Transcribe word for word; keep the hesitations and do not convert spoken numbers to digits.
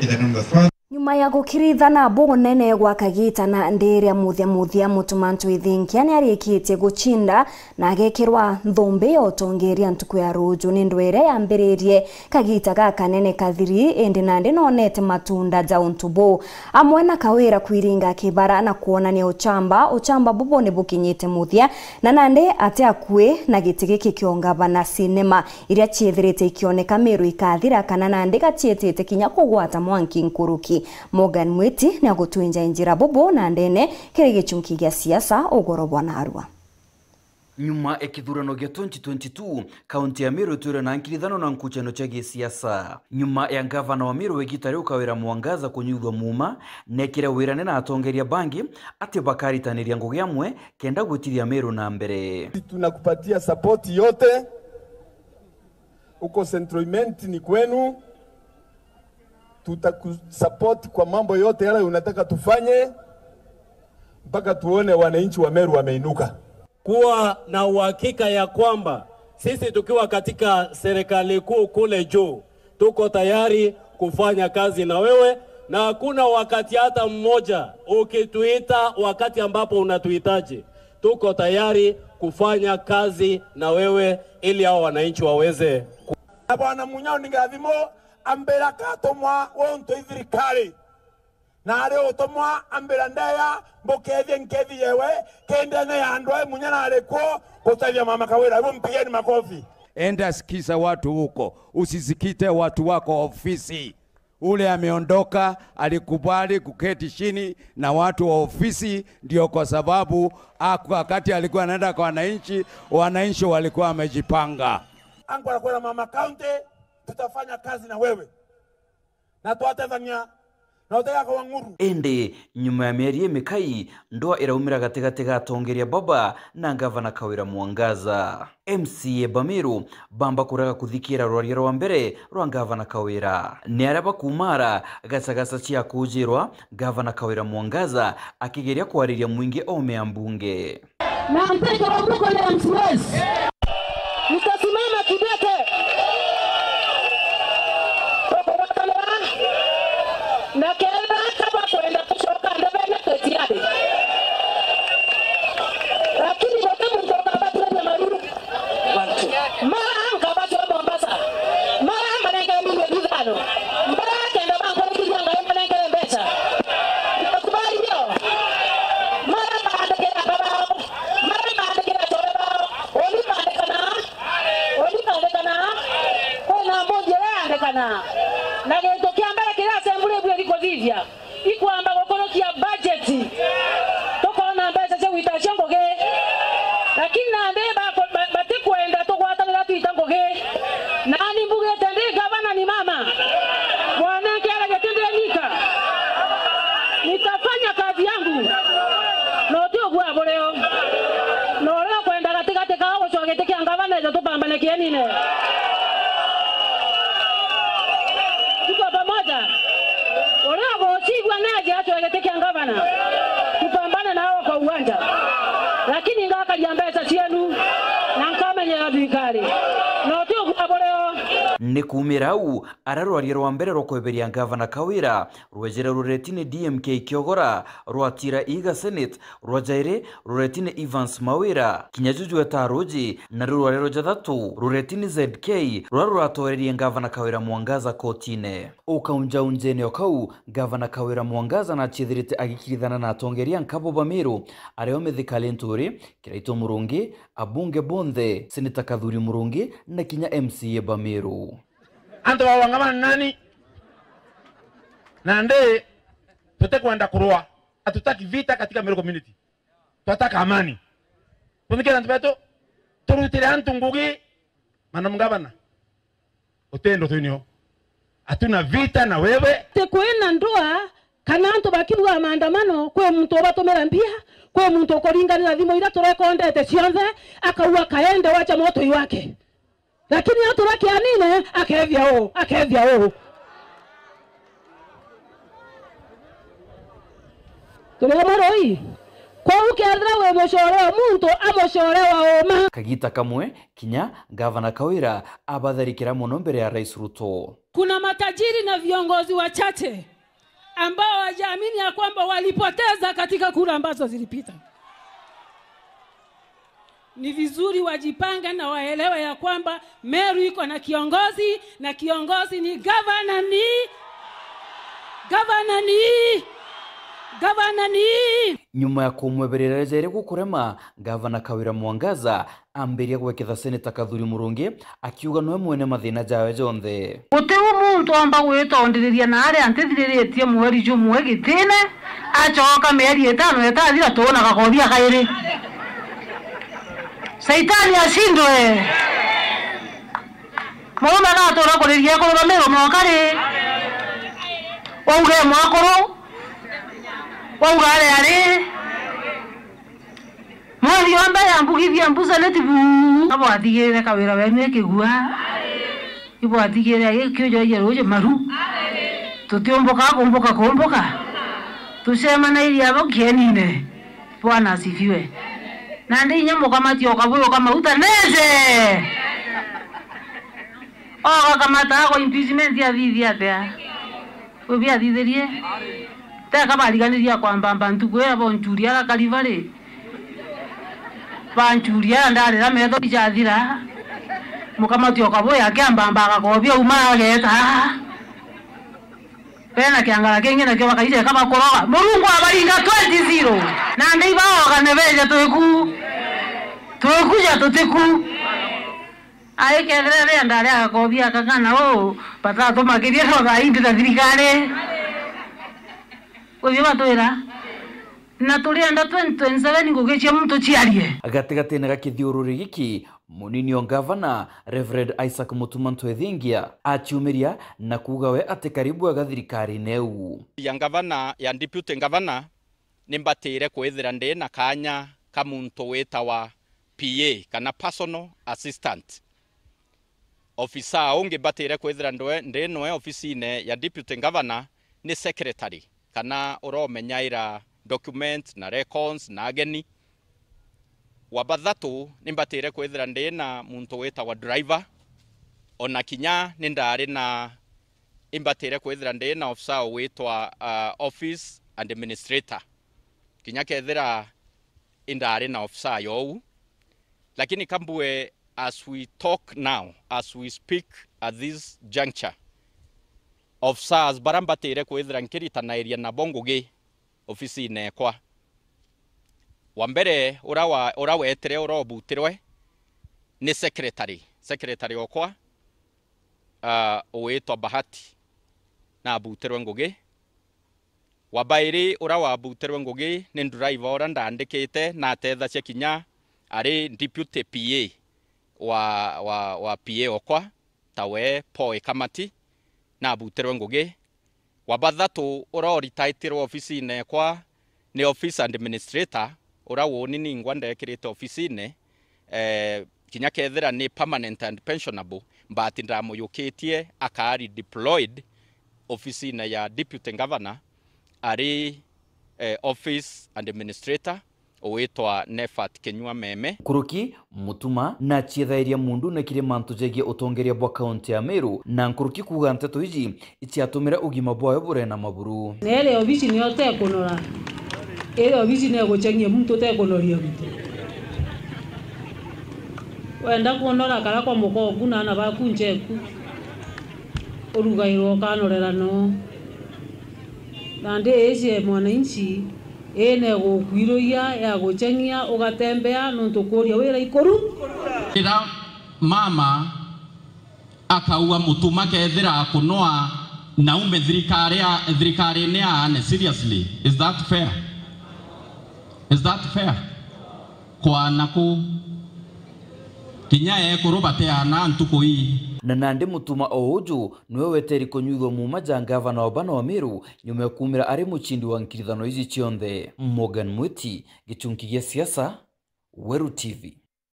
In the name of the Father. Nyuma ya gukirithana bunene gwa kagita na ndiria muthia muthia, Mutuma Ntwithinkia ni arikitie gucinda na agekirwa nthumbi ya utongeria ntuku ya ruju ni ndwere yambiririe kagita gakanene kathiri, indi nandi nonete matunda ja untu buu. Amwe na Kawira kwiringa kibara na kwonania uchamba, uchamba bubu ni bukinyite muthia, na nandi ati akui na giti giki kio ngavana, sinema iria ciithirite ikioneka Miru ikathira, kana nandi gacietite kinya kugwata mwanki nkuruki. Morgan Mwiti ni agutwinja injira bubu na ndene kiri gichunki gia siasa ugoro bwa narua. Nyuma ya kithurano gia twenty twenty-two, kaunti ya Meru itwire na nkirithano na nkuchano cia gisiasa. Nyuma ya ngavana wa Meru wa igita riu Kawira Mwangaza kunyuthwa muuma, nekire wirane na atongeria bangi ati bakaritaniria ngugi amwe kenda gwitithia Meru na mbere. Tunakupatia support yote. Uko Central Imenti ni kwenu. Tutakusupport kwa mambo yote yale unataka tufanye, mpaka tuone wananchi wa Meru wameinuka. Kuwa na uhakika ya kwamba sisi tukiwa katika serikali kuu kule juu, tuko tayari kufanya kazi na wewe, na hakuna wakati hata mmoja ukituita wakati ambapo unatuhitaji, tuko tayari kufanya kazi na wewe ili hao wananchi waweze ku- Na Bwana Munyao ni ngathimo, ambira katumwa untu ithirikari. Na ari utumwa ambira ndeya, mbukethie nkethi yewe, kendene ya andu ai munya na ari kuo gutethia mama Kawira. Hebu mpigeni makofi. Enda sikiza watu huko, usisikite watu wako ofisi. Ule ameondoka alikubali kuketi chini na watu wa ofisi, ndio kwa sababu aku-, wakati alikuwa anaenda kwa wananchi, wananchi walikuwa wamejipanga. Angu arakwira mama county, tutafanya kazi na wewe. Na twatethania, na utegakagwa ng'uru. Indi, nyuma ya mieri imikai, ndwaa iraumira gatigati ga atongeria baba na ngavana Kawira Mwangaza. M C A ba Meru bamba kurega kuthikira rwaria rwa mbere rwa ngavana Kawira. Ni aria bakumara gacagaca cia kujirwa, ngavana Kawira Mwangaza akigeria kwariria mwingi ome ya mbunge. Na nteke wa mbuko ya M C S. Nitasimama kidete. Tukuwatanira. Na kethira kaba kwenda kucoka ndebene twitiari. Lakini bote muntu ukabatirania maruru. Mara nkabacwa Mombasa. Mara mbanengere milioni ithano. Mara kenda bankurikiria Ngai mbanengere mbeca. Nakubali hiyo. Mara maandikira baba bao. Mara maandikira chore bao. Oni maandikana. Oni maandikana. Kwina mbundi iria yandikana. Na gintu kia mbere kiria assembly ibwiri kuthithia. Ikwamba gukurukia budget. Tukoona mbeca cia gwita cio ngugi. Lakini nandi bako-, ba-, batikwenda tugwatanira twita ngugi. Nani mbugite ndi gavana ni mama. Mwananke aragete ndi nika. Nitafanya kazi yangu. No ti uguo abureo. No uria ukwenda gatigati kao gucwa giti kia ngavana, eja tupambane kienine. Tuko pamoja. Uria ugucigua neje acwe giti kia ngavana, tupambane nao kwa uwanja. Lakini ngakaria mbeca cienu na nkamenyera thirikari. No ti uguo abureo. Ni kuumira au, aria rwaria rwa mbere rwa kweberia ngavana Kawira rwejere ruretine D M K Kiogora, rwatira iga Senate, rwa jairi ruretine Evans Mawira, kinya juju eta ruji, na riu rwaria rwa jathatu ruretine Z K, ruria ruratwarerie ngavana Kawira Mwangaza kotine. Ukaunjaunjene o kau, ngavana Kawira Mwangaza naciethirite agikirithana na atongeria nkabo ba Meru, ario Mithika Linturi, Kiraitu Murungi, abunge bonthe, Seneta Kathuri Murungi, na kinya M C A ba Meru. Antu ba wangama ni nani? Nandi tutikwenda kurua. Hatutaki vita katika Meru community. Twataka amani. Kuthikira antu betu, turutire antu ngugi, Madam Governor. Utendo twinio. Hatuna vita na wewe. Ti kwina ndua kana antu bakibuga maandamano, kwi muntu ubatumira mbia, kwi muntu ukuringanira thimu iria turekondete cionthe, akauga kaende wacha motoi wake. Lakini atura kianine, akethia uu, akethia uu. Turi amwe rui? Kwou kethira wi mucore wa muntu, amucore wa uma. Kagita kamwe, kinya Ngavana Kawira abatharikira mono mbere ya Rais Ruto. Kuna matajiri na viongozi wachache ambao hawajaamini ya kwamba walipoteza katika kura ambazo zilipita. Ni vizuri wajipange na waelewe ya kwamba Meru iko na kiongozi, na kiongozi ni gavana, ni gavana, ni gavana, ni. Nyuma ya kumweberera jeri gukurema, Gavana Kawira Mwangaza ambiria gweketha Seneta Kathuri Murungi, akiuga noe mwene mathina jawe jonthe. Guti u muntu omba gwitondiriria na aria ntithiriritie mweri jumwe gitine, acoka mieri itano itathira tuuna gakothia kairi. Saitani ashindwe. Murume agatura kuriria ekuru ba Meru mwoka ri? Wauga e mwakuru? Wauga ari ari? Mweri onthe yambugithia mbuca ni tibu. Abwathigirire Kawira wenu ikigua. Ibwathigirire gikiujoirie ruuji maru. Tutiumbuka kumbuka kumbuka. Tucemanairie abo kienine. Bwana asifiwe. Nandi inya mukamati o Kabuyu kamauta neze. Ogakamata agwa impeachment athithia atia? Wi biathithirie? Teka bariganiria kwambamba ntuku iria bonchuria ara Karivari. Banchuria ara ndarira metho ijathira. Mukamati o Kabuyu akiambamba agakobia uma ageta. Bena kiangara kingi nakio bakaija eka bakuroga. Murungu abaringa twenty zero. Nandi ibaogane beja twiku. Twikuja tutiku. Aikethira ria ndari agakobia akang'ana uu, batatumakirie no thaa ii ndi ta thirikari. Uthio batwira. Na turienda twenty twenty-seven ngugi cia muntu ciarie. Gatigatine ga kithiururi giki, munini o ngavana, Reverend Isaac Mutuma Ntwethingia, aciumiria na kuuga we ati karibu aga thirikarine iu. Ya ngavana, ya deputy ngavana, ni mbatire kwithira ndi na kaanya ka muntu witawa P A, kana personal assistant. Ofisa ungi mbatire kwithira ndwe-, ndi noe ofisine ya deputy governor ni secretary, kana uromenyaira document na records na ageni. Wa bathatu ni mbatire kwithira ndi na muntu witawa driver, ona kinya ni ndari na, imbatire kwithira ndi na ofisa witwa, uh, office administrator. Kinya kethira indari na ofisa you. Lakini kambue, as we talk now, as we speak at this juncture, officers bara mbatire kwithira nkiritanairia nabo ngugi ofisine ekwa. Wa mbere, ura wa-, ura wetire, ura ubutirwe ni secretary, secretary okwa, uh, ugwitwa Bahati, nabutirwe ngugi. Wa bairi ura wabutirwe ngugi ni driver ura ndandikite na atethacia kinya ari deputy P A wa, wa, wa P A okwa, tawe Paul Kamati, nabutirwe ngugi. Wa bathatu ura uritaitirwe ofisine ekwa ni office administrator, ura uuni ningwa ndekirite ofisine, eh, kinya kethira ni permanent and pensionable, but ndamuyukitie akaari deployed ofisine ya deputy governor ari, eh, office administrator ugwitwa Nefat Kinyua Meme. Nkuruki, Mutuma naciethairia muundune kiri mantu jegie utongeria bwa kaunti ya Meru, na nkuruki kuuga nteto iji iciatumire ugima bwawe burena maburu. Na iri obici nio tekunora, iri obici neguchengia muntu tekunoria muntu. Wenda kunora kara kwa mukoku na ana baku ncheku, urugairwa ukanorera no. Nandi iji mwananchi, ii negukwiruyia, yagucheng'ia, ugatembea, nuntu kuuria wira ikuru. Ira mama akauga Mutuma kethira akunoa na ume thirikari ya, thirikarine ya aane, seriously, is that fair? Is that fair? Kwaana ku kinya ekuru bateana ntuku ii. Na nandi Mutuma o uju niwe weteri kunyuithua muuma ja ngavana wa bana wa Meru nyuma ya kuumira ari muchindi wa nkirithano iji cionthe. Morgan Mwiti, gichunki gia siasa, Weru T V.